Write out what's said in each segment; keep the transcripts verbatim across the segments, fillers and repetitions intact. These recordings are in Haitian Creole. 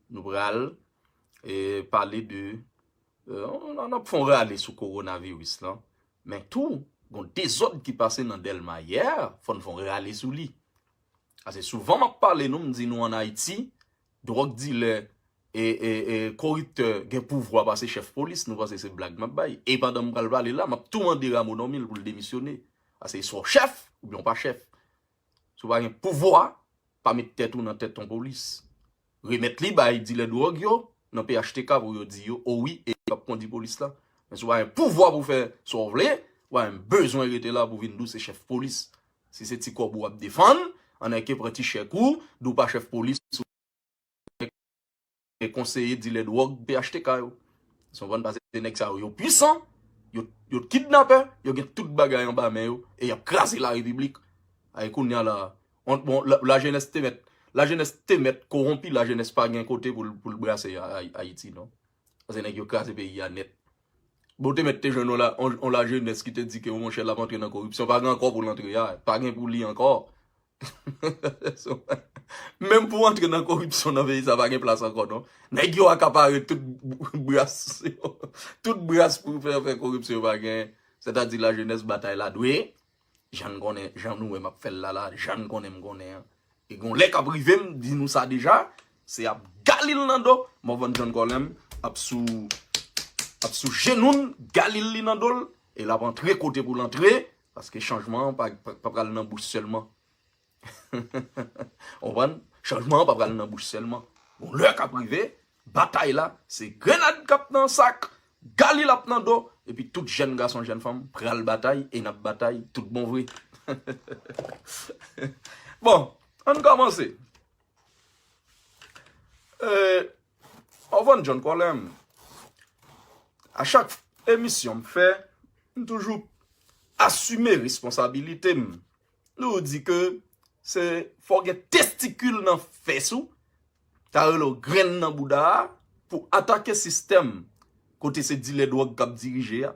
Nou pral e, pale de e, n ap fè yon rale sou kowonaviris lan. Men tou, gon dezòd ki pase nan Dèlma yè, fò n fè yon rale sou li. Ase souvan m ap pale nou, m di nou ann Ayiti, dwòg dilè e, e, e koriptè gen pouvwa pase chèf polis, nou panse se blag m ap bay. E pandan m pral pale la, m ap tou mande Rameau Normil pou l demisyone. Ase swa w chèf oubyen w pa chèf. Si w pa gen pouvwa, pa met tèt ou nan tèt yon polis. Remèt li bay dilè dwòg yo nan P H T K pou yo di yo, o wi, e yo ap kondi polis la. Men si w pa gen pouvwa pou fè sa w vle, w pa gen bezwen rete la pou vin di w se chèf polis. Si se ti kòb ou ap defann, ann eke pran ti chèk ou, di w pa chèf polis, ou e konseye dilè dwòg P H T K yo. Ou konprann? Paske nèg sa yo, yo pwisan, yo, yo kidnapè, yo gen tout bagay anba men yo, e y ap kraze larepiblik. Ay, kounye a la, on, bon, la, lajenès te mèt, lajenès te mèt kowonpi, lajenès pa gen kote pou l, pou l brase A-, A-, Ayiti, non. Paske nèg yo kraze peyi a nèt. Bon, te mèt te jwenn on la, on, on lajenès ki te di ke, monchè, l ap antre nan koripsyon, pa gen ankò pou l antre a, pa gen pou li ankò. Menm pou antre nan koripsyon nan peyi sa, pa gen plas ankò, non. Nèg yo akapare tout bras, tout bras pou fè, fè koripsyon, pa gen. Sètadi lajenès batay la dwe, jan n konnen, jan nou wè m ap fè l la, la, jan n konnen m konnen an. E gon lè k ap rive, m di nou sa deja, se ap galil nan do, Morvan John Colem ap sou, ap sou jenou n, galil li nan do l, e l ap antre kote pou l antre, paske chanjman an pa, pa, pa pral nan bouch sèlman. Ou konprann? Chanjman an pa pral nan bouch sèlman. Gon lè k ap rive, batay la, se grenad k ap nan sak, galil ap nan do, epi tout jèn gason, jèn fanm pral batay, e n ap batay tout bon vre. Bon, ann kòmanse. E, Morvan John Colem, a chak emisyon m fè, m toujou asime responsabilite m. Nou di ke se fò gen testikil nan fès ou, ta rele w grenn nan bouda a, pou atake sistèm kote se dilè dwòg k ap dirije a.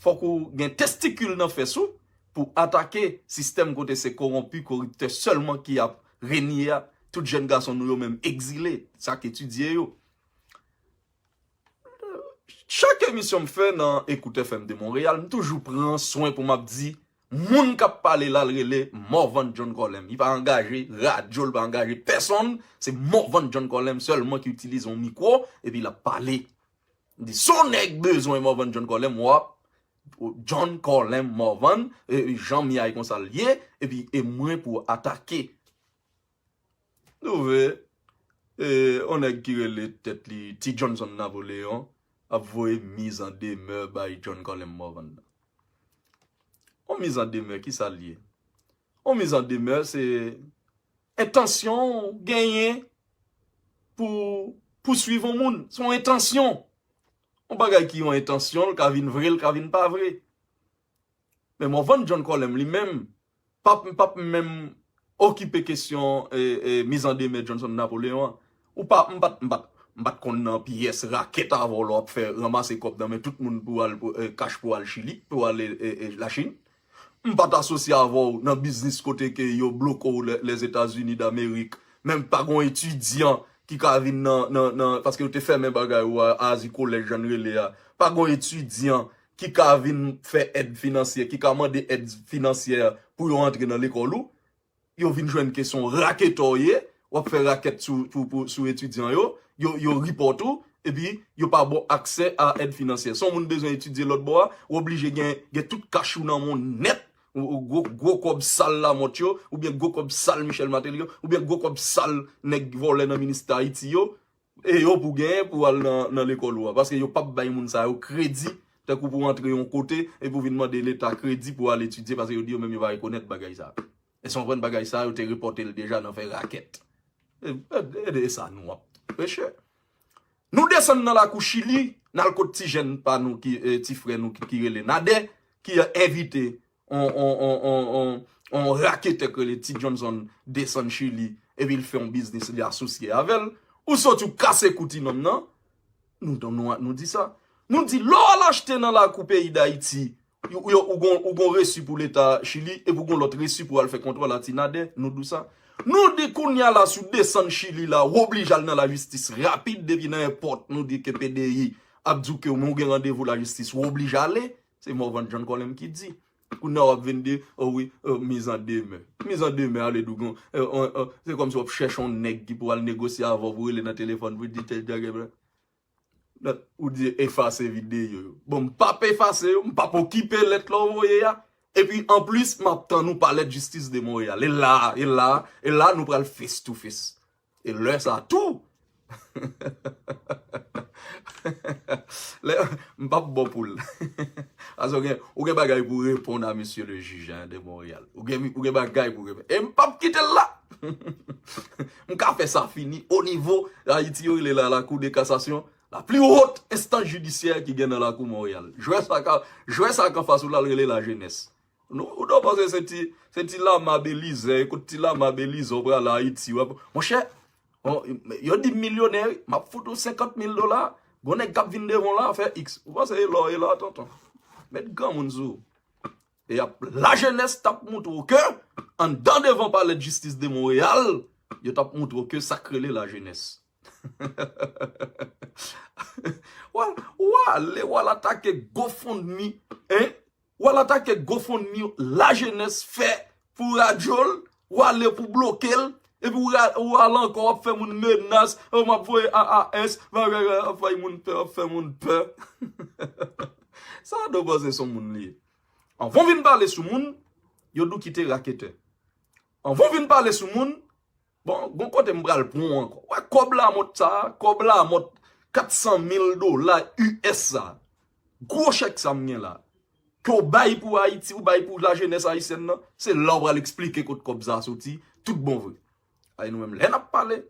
Fòk ou gen testikil nan fès ou pou atake sistèm kote se kowonpi, koriptè sèlman ki ap renye a. Tout jèn gason nou yo menm egzile, sa k etidye yo. Chak emisyon m fè nan Écoute F M de Montréal, m toujou pran swen pou m ap di, moun k ap pale la, l rele Morvan John Colem. Li pa angaje radyo, li pa angaje pèsonn. Se Morvan John Colem sèlman ki itilize yon mikwo, epi l ap pale. M di, si yon nèg bezwen Morvan John Colem, w ap John Colem Morvan, e, e, Jean Miay konsa l ye, epi e mwen pou atake. Nou vle, e, yon nèg ki rele tèt li Ti Johnson Napoléon ap voye mizandemè bay John Colem Morvan nan. Yon mizandemè, ki sa l ye? Yon mizandemè, se entansyon w genyen pou pouswiv yon moun. Se yon entansyon. Yon bagay ki yon entansyon, l ka vin vre, l ka vin pa vre. Men Morvan John Colem li menm, p ap, m p ap menm okipe kesyon, e, e, mizandemè Johnson Napoléon an. Ou pa, m pa t, m pa t, m pa t konn nan pyès rakèt avè w lè w ap fè ranmase kòb nan men tout moun pou al, pou, e, kach pou al Chili, pou al, e, e, Lachin. M pa t asosye avè w nan biznis kote ke yo bloke w lè, Lèzetazini Damerik. Menm pa gon etidyan ki ka vin nan, nan, nan, paske yo te fèmen bagay ou a, Azi Kolèj, jan n rele a. Pa gon etidyan ki ka vin fè èd finansyè, ki ka mande èd finansyè pou yo antre nan lekòl ou. Yo vin jwenn ke se yon raketè w ye, w ap fè rakèt sou, pou, pou, sou etidyan yo, yo, yo ripòt ou, epi yo pa ba w aksè a èd finansyè. Si yon moun bezwen etidye lòt bò a, ou oblije gen, gen tout kach ou nan men w nèt, ou, ou gwo, gwo kòb sal Lamothe yo, oubyen gwo kòb sal Michel Martelly yo, oubyen gwo kòb sal nèg vòlè nan minis Ayiti yo, e yo pou genyen pou al nan, nan lekòl ou a. Paske yo p ap bay moun sa yo kredi, tankou pou antre yon kote, epi w vin mande Leta kredi pou al etidye, paske yo di yo menm yo pa rekonèt bagay sa. Èske w konprann bagay sa, yo te repòte l deja nan fè rakèt. E, e, e de sa nou ap preche. Nou desann nan lakou Chili, n al kot ti jèn pa nou, ki, e, ti frè nou ki, ki rele Nadè, ki envite on, on, on, on, on, on raketè k rele Ti Johnson desann Chili, epi l fè yon biznis, li asosye avè l. Ou soti, ou kase kou ti nonm nan. Nou, nou, nou di sa. Nou di, lè w al achte nan lakou peyi Dayiti, yo, yo, ou gon, ou gon resi pou Leta Chili, epi ou gon lòt resi pou al fè kontwòl a ti Nadè, nou di w sa. Nou di kounye a la, si w desann Chili la, w oblije al nan lajistis rapid, depi nan èpòt, nou di ke P D I ap di w ke w gen randevou lajistis, w oblije ale. Se Morvan John Colem ki di. Kounye a w ap vin di, o wi, mizandemè. Mizandemè, ale dougon. Se kòmsi w ap chèche yon nèg ki pou al negosye avè w, pou rele nan telefòn, pou di, tèl bagay, bla. Ou di efase videyo yo. Bon, m p ap efase yo, m p ap okipe lèt la w voye a. Epi, anplis, m ap tann ou pa lèt Jistis de Monreyal. E la, e la, e la, nou pral face to face. E lè sa tou, lè, m p ap bon pou l. Paske ou gen, ou gen bagay pou reponn a mesye le jij de Monreyal. Ou gen, ou gen bagay pou reponn. E m p ap kite l la. M ka fè sa fini. O nivo Ayiti, yo rele la la Cour de cassation, la pli wot enstans jidisyè ki gen nan lakou Monreyal. Jwè sa ka, jwè sa k anfas ou la, l rele lajenès. Nou, ou ta panse se ti, se ti lama Belize, kote ti lama Belize, ou prale Ayiti, w ap, monchè, on, yo di m milyonè, wi, m ap fout ou senkant mil dola, gon nèg k ap vin devan w la, fè X. Ou panse e la w ye la, tonton? Met granmoun sou ou. E ap, lajenès t ap montre w ke, anndan devan Palè de Jistis de Monreyal, yo t ap montre w ke sa k rele lajenès. W al, w al atake GoFundMe, hein? W al atake GoFundMe lajenès fè pou radyo l, w ale pou bloke l, epi w ra-, w al ankò, w ap fè moun menas, o, m ap voye A A S, bagay, w ap fè moun pè, w ap fè moun pè. Sa w panse se yon moun li ye? Anvan w vin pale sou moun, yo di w kite raketè. Anvan w vin pale sou moun, bon, gon kote m pral pran w ankò. Wè, kòb lamòt sa a, kòb lamòt kat san mil dola U S sa a. Gwo chèk sa m gen la. Ke w bay pou Ayiti, ou bay pou lajenès ayisyèn nan, se la w pral eksplike kot kòb sa a soti, tout bon vre. Ay nou menm, lè n ap pale,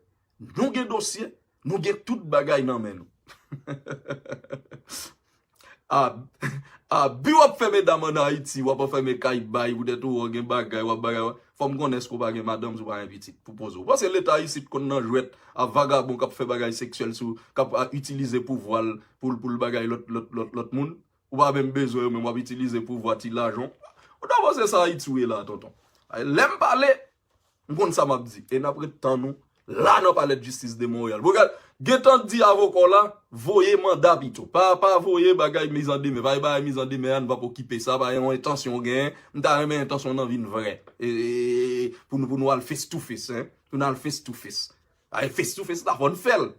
nou gen dosye, nou gen tout bagay nan men nou. A, abi w ap fè medam ann Ayiti, w ap anfèmen kay bay, poutèt ou gen bagay, w ap bagay, w ap, fò m konnen èske w pa gen madanm, si w pa gen pitit, pou poze w. Ou panse Leta isit konn nan jwèt a vagabon k ap fè bagay seksyèl sou, k ap, a, itilize pouvwa l pou l, pou l bagay lòt, lòt, lòt, lòt moun? Ou pa menm bezwen yo, menm w ap itilize pouvwa ti lajan w. Ou ta panse sa Ayiti w ye la, tonton? Ay, lè m pale, m konn sa m ap di. E n ap ret tann ou la nan Palè de Jistis de Monreyal. Bon, gad, gentan di avoka w la, voye manda pito. Pa, pa voye bagay mizandemè. Pa gen bagay mizandemè a, nou p ap okipe sa. Pa gen yon entansyon w genyen. M ta renmen entansyon w nan vin vrè. E, e, e, pou nou, pou nou al face to face, hein. Pou nou al face to face. Ay, face to face la, fò n fè l.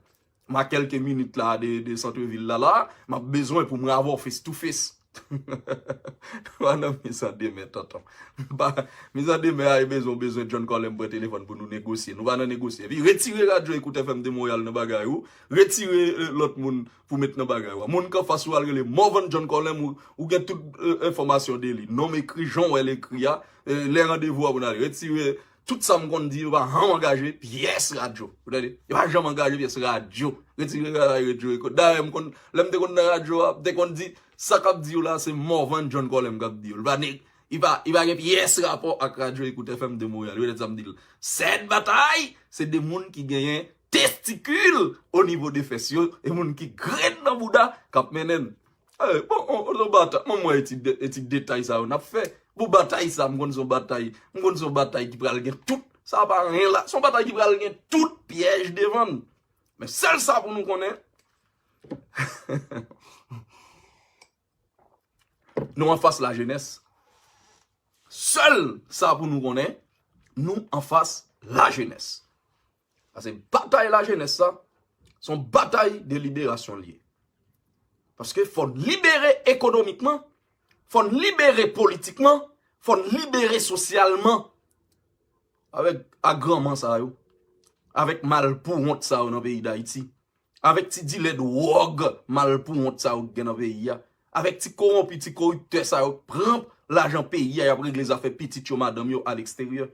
M a kèlke minit la de, de santrevil la, la, m ap bezwen pou m avè w face to face. Nou pa nan mizandemè, tonton. M pa, mizandemè a, e bezwen, bezwen John Colem pran telefòn pou nou negosye. Nou pa nan negosye. Epi retire radyo Ecoute F M de Monreyal nan bagay ou. Retire, eh, lòt moun pou met nan bagay ou. Moun k anfas ou al rele Morvan John Colem, ou, ou gen tout, eh, enfòmasyon de li. Non m ekri, jan w wè l ekri a, eh, lè randevou a pou n ale. Retire Tout sa m konn di, yo pa janm angaje pyès radyo. Ou tande? Yo pa janm angaje pyès radyo. Retire radyo Ecoute. Dayè, m konn, lè m te konn nan radyo a, m te konn di, sa k ap di yo la, se Morvan John Colem k ap di yo. Li pa ne-, li pa, li pa gen pyès rapò ak radyo Ecoute F M de Montréal. Yo, lè sa m di l. Sèt batay, se de moun ki genyen testikil o nivo de fès yo, e moun ki grenn nan bouda k ap mennen l. Eh, bon, on, on, on batay. Mwen, mwen, e ti de-, e ti detay sa yo n ap fè. Bon, batay sa, m konn se yon batay. M konn se yon batay ki pral gen tout. Sa pa anyen la. Se yon batay ki pral gen tout pyèj devan l. Men sèl sa pou nou konnen, nou anfas lajenès. Sèl sa pou nou konnen, nou anfas lajenès. Paske batay lajenès sa, se yon batay de liberasyon l ye. Paske fò n libere ekonomikman, fò n libere politikman, fò n libere sosyalman. Avèk agranman sa yo, avèk malpouwont sa yo nan peyi Dayiti, avèk ti dilè dwòg malpouwont sa yo k gen nan peyi a, avèk ti kowonpi, ti koriptè sa yo k pran lajan peyi a, y ap regle zafè pitit yo, madanm yo aleksteryè.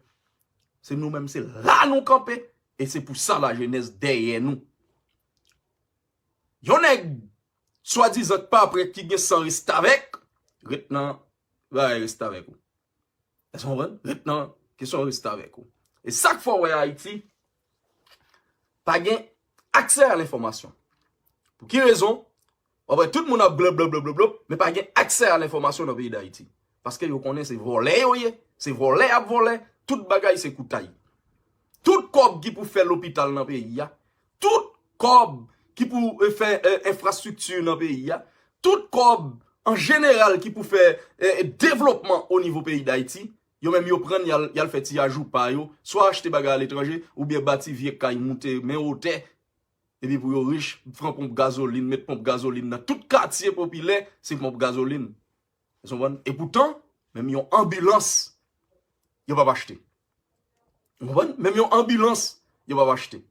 Se nou menm, se la nou kanpe, e se pou sa lajenès dèyè nou. Yon nèg swadizan k pa prè, ki gen san restavèk, ret nan bagay restavèk ou. Èske w konprann? Ret nan kesyon restavèk ou. E sa k fè w wè Ayiti pa gen aksè a lenfòmasyon. Pou ki rezon? W ap wè tout moun ap blop, blop, blop, blop, blop, men pa gen aksè a lenfòmasyon nan peyi Dayiti. Paske yo konnen se vòlè yo ye, se vòlè y ap vòlè, tout bagay se koutay. Tout kòb ki pou fè lopital nan peyi a, tout kòb ki pou, eh, fè, eh, enfrastrikti nan peyi a, tout kòb an jeneral ki pou fè, eh, devlopman o nivo peyi Dayiti, yo menm yo pran l, y al, y al fè ti ajou pa yo, swa achte bagay aletranje, oubyen bati vye kay, moute men wotè, epi pou yo rich, pran ponp gazolin, met ponp gazolin nan tout katye popilè, se ponp gazolin. Ou konprann? Epoutan, menm yon anbilans, yo p ap achte. Ou konprann? Menm yon anbilans, yo p ap achte.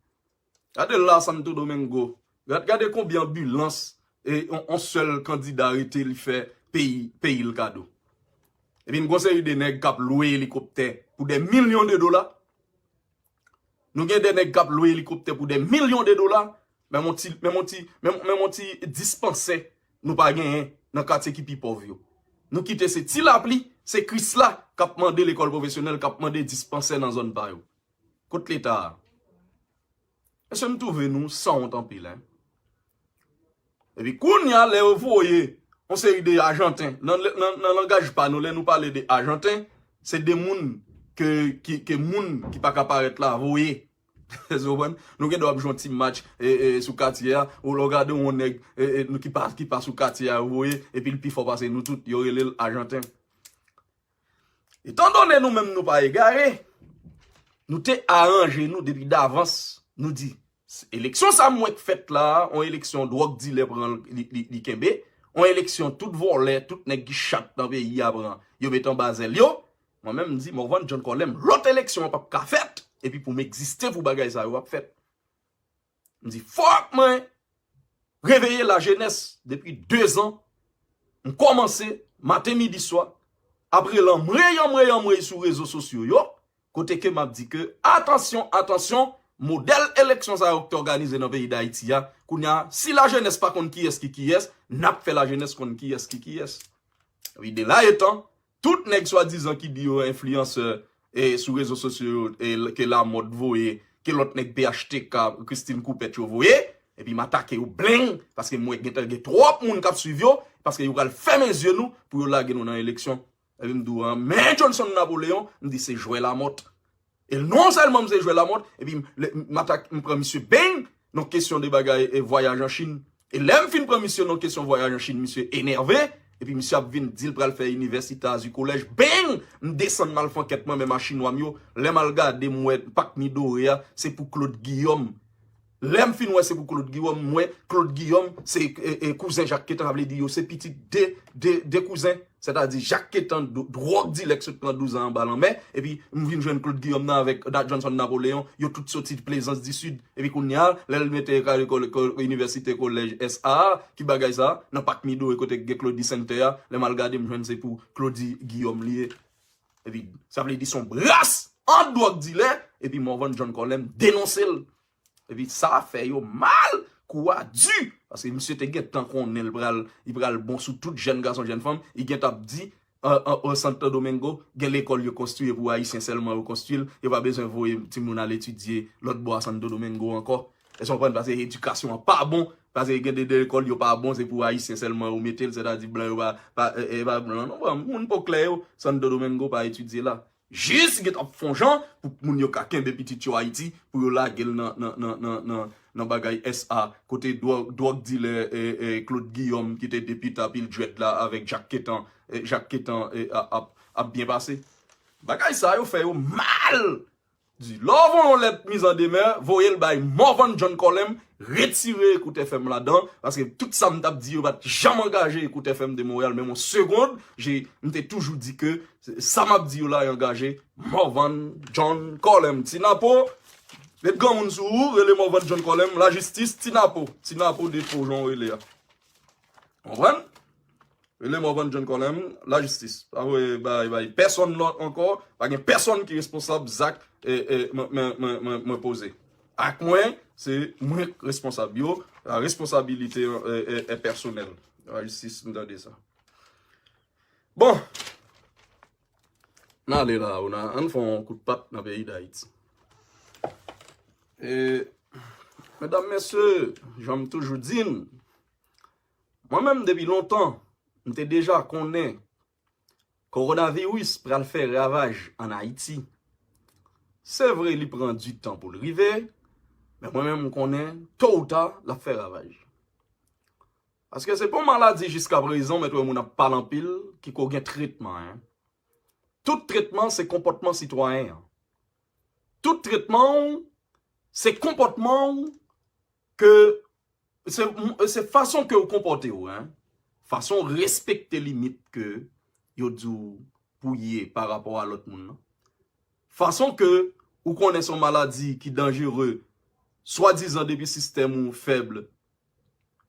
Gade la, Santo Domingo. Gade, gade konbyen anbilans e on, on sèl kandida rete li fè peyi, peyi l kado. Epi n gon seri de nèg k ap lwe elikoptè pou dè milyon de dola. Nou gen de nèg k ap lwe elikoptè pou dè milyon de dola. Men mon ti, men mon ti, men, men mon ti dispansè nou pa genyen nan katye ki pi pòv yo. Nou kite se ti lapli, se Krisla k ap mande lekòl pwofesyonèl, k ap mande dispansè nan zòn pa yo. Kot Leta a? Mesye, m twouve nou sanwont anpil, en. Epi kounye a, lè yo voye yon seri de Ajanten, nan, nan, nan langaj pa nou, lè nou pale de Ajanten, se de moun ke, ki, ke moun ki pa ka parèt la voye. Ou konprann? Nou gen dwa ap jwe yon ti match, e, e, sou katye a, ou lè w gade yon nèg, e, e, nou ki pa, ki pa sou katye a, yo voye, epi l pi fò pase nou tout, yo rele l Ajanten. Etandone nou menm nou pa egare, nou te aranje nou depi davans, nou di, eleksyon sa m wè k fèt la, yon eleksyon dwòg dilè pran, li, li, li kenbe, yon eleksyon tout vòlè, tout nèg ki chat nan peyi a pran, yo met anba zèl yo. Mwen menm m di, Morvan John Colem, lòt eleksyon an p ap ka fèt, epi pou m egziste pou bagay sa yo p ap fèt. M di, fòk mwen reveye lajenès depi de zan. M kòmanse maten, midi, swa, ap rele anmwey, anmwey, anmwey sou rezo sosyo yo, kote ke m ap di ke, atansyon, atansyon, modèl eleksyon sa yo ki te òganize nan peyi Dayiti a, kounye a, si lajenès pa konn kiyès ki kiyès, n ap fè lajenès konn kiyès ki kiyès. Epi de la etan, tout nèg swadizan ki di yo enfliyansè, e, sou rezo sosyo yo, e, ke Lamòt voye, ke lòt nèg P H T K, Christine Coupet yo voye, epi m atake yo bleng, paske m wè gentan gen twòp moun k ap swiv yo, paske yo pral fèmen zye nou pou yo lage nou nan eleksyon. Epi m di w, men Johnson Napoléon, m di se jwè Lamòt. E non sèlman m se jwè Lamòt, epi m, lè, m atak, m pran misye beng, nan kesyon de bagay, e, vwayaj an Chin. E lè m fin pran misye nan kesyon vwayaj an Chin, misye enève, epi misye ap vin di l pral fè inivèsite Azi Kolèj, beng! M desann m al fè ankèt mwen menm a Chinwa m yo. Lè m al gade, m wè Pak Midore a, se pou Claude Guillaume. Lè m fin wè se pou Claude Guillaume, m wè Claude Guillaume se, e, e, kouzen Jacques Quentin, sa vle di yo se pitit de, de, de kouzen. Sètadi, Jacques Quentin, dwòg dilè k sot pran douz an anba lanmè, epi m vin jwenn Claude Guillaume nan avèk Johnson Napoléon, yo tout soti Plaisance du Sud. Epi kounye a, lè l mete ka, ko, ko, inivèsite kolèj S A a, ki bagay sa a? Nan Pak Midore kote k gen Claudy Center a, lè m al gade, m jwenn se pou Claudy Guillaume li ye. Epi, sa vle di se yon bras ant dwòg dilè, epi Morvan John Colem denonse l. Epi sa fè yo mal, kou a di, paske misye te gentan konnen l pral, li pral bon sou tout jèn gason, jèn fanm, li gentan ap di, an, an, an Santo Domingo, gen lekòl yo konstwi, e pou Ayisyen sèlman yo konstwi l, yo pa bezwen voye timoun al etidye lòt bò a Santo Domingo ankò. Èske w konprann? Paske edikasyon an pa bon, paske gen de, de lekòl yo pa bon, se pou Ayisyen sèlman yo mete l, sètadi blan yo pa, pa, e, e, pa blan, non, bon, moun po klè yo, Santo Domingo pa etidye la. Jis gen t ap fè yon jan pou moun yo ka kenbe pitit yo Ayiti, pou yo lage l nan, nan, nan, nan, nan, nan bagay S A, kote dwòg, dwòg dilè, e, e, Claude Guillaume, ki te depite a pil dread la, avèk Jacques Quentin, e, Jacques Quentin, e, a, ap, ap byen pase. Bagay sa yo fè yo mal! Di, lè w voye yon lèt mizandemè, voye l bay Morvan John Colem, retire Ekout F M ladan, paske tout sa m t ap di yo pa t janm angaje Ekout F M de Montréal, menm yon segonn, je, m te toujou di ke sa m ap di yo la, yo angaje Morvan John Colem. Ti Napo, met granmoun sou ou, rele Morvan John Colem, lajistis, Ti Napo, Ti Napo depo jan w rele a. Konprann? Rele Morvan John Colem, lajistis. Pa voye bay, bay pèsonn lòt ankò, pa gen pèsonn ki responsab zak, e, e, mwen, mwen, mwen, mwen, mwen poze. Ak mwen, se mwen k responsab yo, la responsabilité, e, e, e pèsonèl. Lajistis, m tande sa. Bon. N ale la, ou nan, ann fè yon kout pat nan peyi Dayiti. E, medam, mesye, jan m toujou di n, mwen menm depi lontan, m te deja konnen kowonaviris pral fè ravaj ann Ayiti. Se vre, li pran du tan pou l rive, men mwen menm, m konnen, to ou ta, l ap fè ravaj. Paske se pa yon maladi jiska prezan, mwen t wè moun ap pale anpil, ki ko gen tretman, en. Tout tretman, se konpòtman sitwayen an. Tout tretman w, se konpòtman w ke se, se fason ke w konpòte w, en. Fason w respekte limit ke yo di w pou w ye pa rapò a lòt moun nan. Fason ke ou konnen se yon maladi ki danjere, swadizan depi sistèm ou fèb,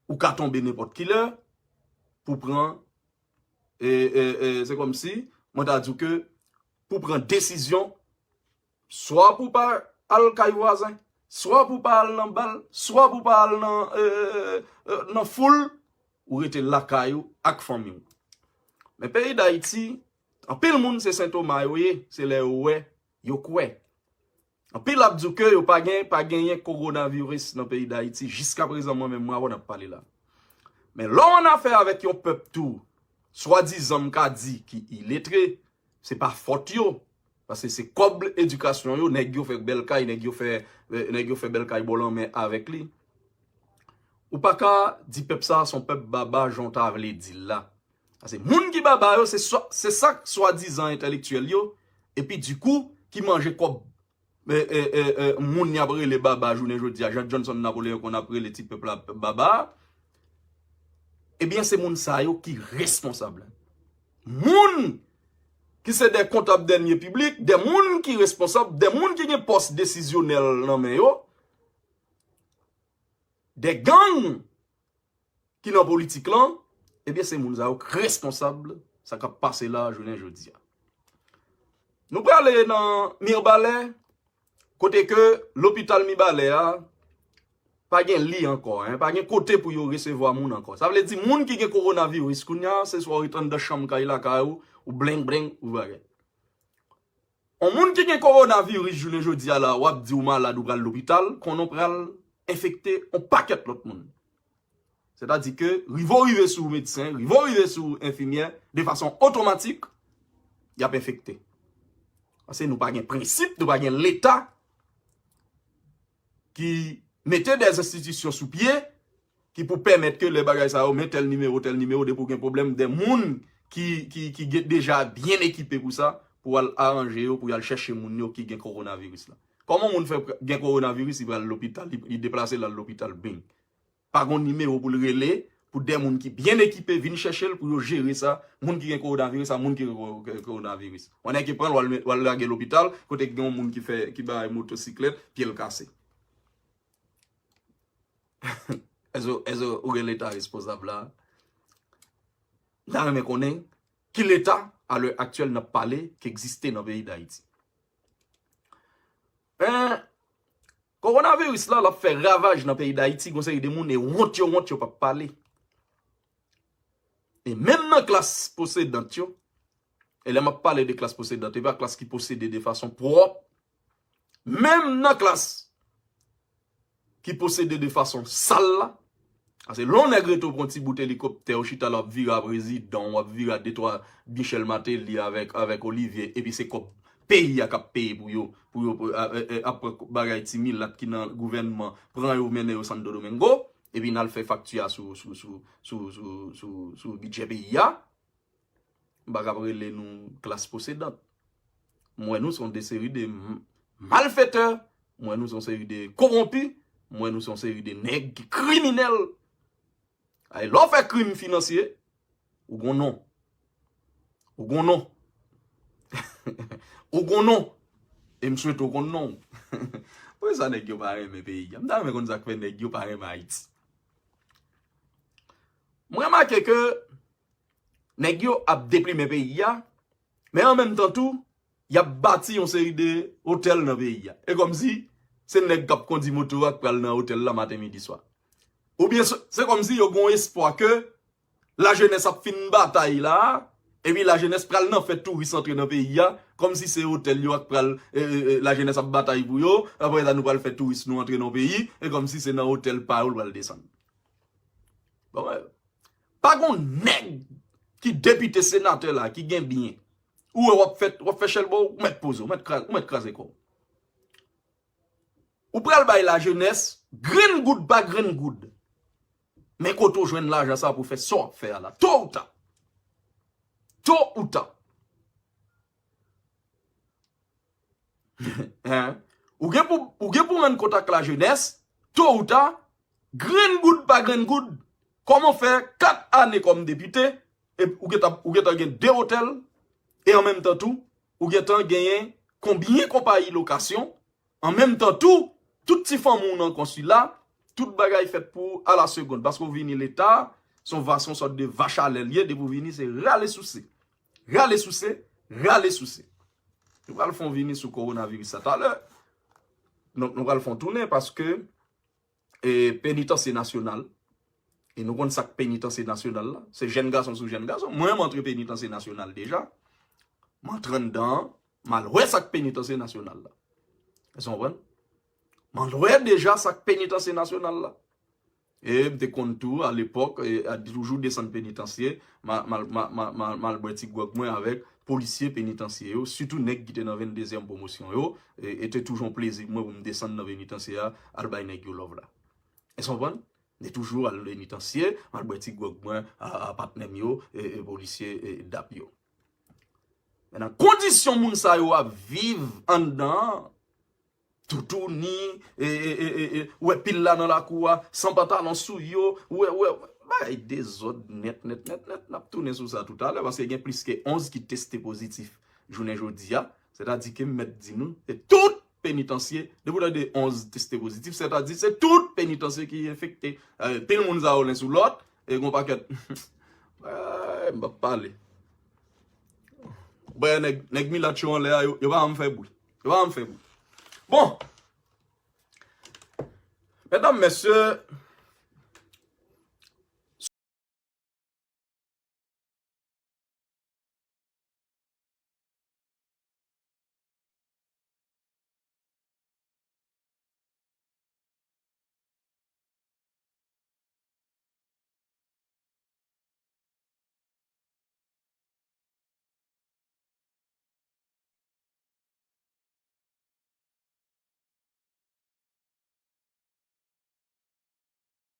ou ka tonbe nenpòt ki lè, pou pran, e, e, e, se kòmsi, mwen ta di w ke pou pran desizyon, swa pou pa al kay vwazen, swa pou pa al nan bal, swa pou pa al nan, e, e, e, nan foul, ou rete lakay ou ak fanmi w. Men peyi Dayiti, anpil moun se sentoma yo ye, se lè yo wè, yo kwè. Anpil ap di w ke yo pa gen, pa genyen kowonaviris nan peyi Dayiti. Jiska prezan, mwen menm, mwen avè w n ap pale la. Men lè w annafè avèk yon pèp tou, swadizan m ka di ki iletre, se pa fòt yo. Paske se kòb edikasyon yo, nèg yo fè bèl kay, nèg yo fè, eh, nèg yo fè bèl kay bò lanmè avèk li. Ou pa ka di pèp sa a se yon pèp baba jan w ta vle di l la. Paske moun ki baba yo, se swa, se sa swadizan entèlektyèl yo, epi dikou, ki manje kòb, e, e, e, e, moun y ap rele baba jounen jodi a, jan Johnson Napoléon konn ap rele ti pèp la baba a, ebyen, se moun sa yo ki responsab. Moun ki se de kontab dènye piblik, de moun ki responsab, de moun ki gen pòs desizyonèl nan men yo, de gang ki nan politik lan, ebyen, se moun sa yo k responsab sa k ap pase la jounen jodi a. Nou prale nan Mibalè, kote ke lopital Mibalè a pa gen li ankò, en, pa gen kote pou yo resevwa moun ankò. Sa vle di moun ki gen kowonaviris kounye a, se swa w ret anndan chanm kay lakay ou, ou blengblenng, ou bagay. Yon moun ki gen kowonaviris jounen jodi a la, w ap di w malad, ou pral lopital, konnen w pral enfekte yon pakèt lòt moun. Sètadi ke rive w rive sou medsen, rive w rive sou enfimyè, de fason otomatik, y ap enfekte. Paske nou pa gen prensip, nou pa gen Leta ki mete de enstitisyon sou pye ki pou pèmèt ke lè bagay sa yo, men tèl nimewo, tèl nimewo, depi w gen pwoblèm, de moun ki, ki, ki gen, deja byen ekipe pou sa, pou al aranje yo, pou y al chèche moun yo ki gen kowonaviris la. Kòman moun fè gen kowonaviris, li pral lopital, li, li deplase l al lopital, bing. Pa gon nimewo pou l rele, pou de moun ki byen ekipe vin chèche l, pou yo jere sa, moun ki gen kowonaviris a moun ki gen ko-, ko-, kowonaviris. Yon nèg ki pran l, w al met, w al lage lopital, kote ki gen yon moun ki fè, ki bay motosiklèt, pye l kase. Èske, èske ou gen Leta responsab la? M ta renmen konnen ki Leta, a lè aktyèl, n ap pale, ki egziste nan peyi Dayiti. Men, kowonaviris la, l ap fè ravaj nan peyi Dayiti, gon seri de moun, e wont yo, wont yo p ap pale. E menm nan klas posedant yo, e lè m ap pale de klas posedant, e pa klas ki posede de fason pwòp, menm nan klas ki posede de fason sal la, paske lè yon nèg rete w pran ti bout elikoptè, ou chita la, w ap vire a prezidan, w ap vire a de twa Michel Martelly avèk, avèk Olivier, epi se kòb peyi a k ap peye pou yo, pou yo, pou, a, e, e, ap pran bagay ti milat ki nan gouvènman, pran yo mennen yo Santo Domingo, epi n al fè fakti a sou, sou, sou bidjè peyi a. M pa kab rele nou klas posedant. M wè nou se yon de seri de m-, malfetè, m wè nou se yon seri de kowonpi, m wè nou se yon seri de nèg ki kriminèl. Ay, lè w fè krim finansye, ou gon non. Ou gon non. Ou gon non. E m swete w konn non w. Poukisa nèg yo pa renmen peyi a? M ta renmen konn sa k fè nèg yo pa renmen Ayiti. M remake ke nèg yo ap deplimen peyi a, men an menm tan tou, y ap bati yon seri de otèl nan peyi a. E kòmsi se nèg k ap kondi moto a k pral nan otèl la maten, midi, swa. Oubyen se, se kòmsi yo gon espwa ke lajenès ap fin batay la, epi lajenès pral nan fè touris antre nan peyi a, kòmsi se otèl yo ak pral, e, e, e, lajenès ap batay pou yo, apre sa nou pral fè touris nou antre nan peyi, e kòmsi se nan otèl pa yo l pral desann. Bon, wè. Pa gon nèg ki depite, senatè la, ki gen byen. Ou wè w ap fè, w ap fè chèlbò, ou mèt poze w, ou mèt kraze, ou mèt kraze kò w. Ou pral bay lajenès grenn goud pa grenn goud. Men kote w jwenn lajan sa pou fè sa w ap fè a la. To ou ta. To ou ta. Hein? Ou gen pou, ou gen pou rann kont ak lajenès, to ou ta, grenn goud pa grenn goud. Kòman fè kat ane kòm depite, e ou gentan, ou gentan gen de otèl, e an menm tan tou, ou gentan genyen konbyen konpayi lokasyon, an menm tan tou, tout ti fanmi w nan konsi la, tout bagay fèt pou ou a la segonn. Paske w vini leta, se yon va, se yon sòt de vach a lè l ye, depi w vini, se rale souse. Rale souse, rale souse. Nou pral fè yon vini sou kowonaviris sa talè. Donk, nou pral fè yon tounen paske e, penitansye nasyonal. E nou konn sa k penitansye nasyonal la. Se jèn gason sou jèn gason. Mwen, m antre penitansye nasyonal deja. M antre anndan an, m al wè sa k penitansye nasyonal la. Èske w konprann? M al wè deja sa k penitansye nasyonal la. E m te konn tou, alepòk, e, a toujou desann penitansye, m a, m a, m a, m a, m a, m al bwè ti gwòg mwen avèk polisye penitansye yo, sitou nèg ki te nan venndezyèm pwomosyon yo, e, e te toujou yon plezi pou mwen pou m desann nan penitansye a, al bay nèg yo love la. Èske w konprann? M te toujou al penitansye, m al bwè ti gwòg mwen a, a patnè m yo, e, e polisye, e, dap yo. Men nan kondisyon moun sa yo ap viv anndan an, toutouni, e, e, e, e, e, ou wè pil la nan lakou a, san pantalon sou yo, ou wè, ou wè, bagay dezòd nèt, nèt, nèt, nèt. N ap tounen sou sa toutalè, paske gen plis ke onz ki teste pozitif jounen jodi a. Sètadi ke m mèt di nou, se tout penitansye, depi w tande onz teste pozitif, sètadi se tout penitansye ki enfekte. E, pil moun sa yo len sou lòt, e gon pakèt. Ay, m p ap pale. Ou wè nèg, nèg milat yo anlè a, yo, yo pa janm fè bri. Yo pa janm fè bri. Bon. Medam, mesye,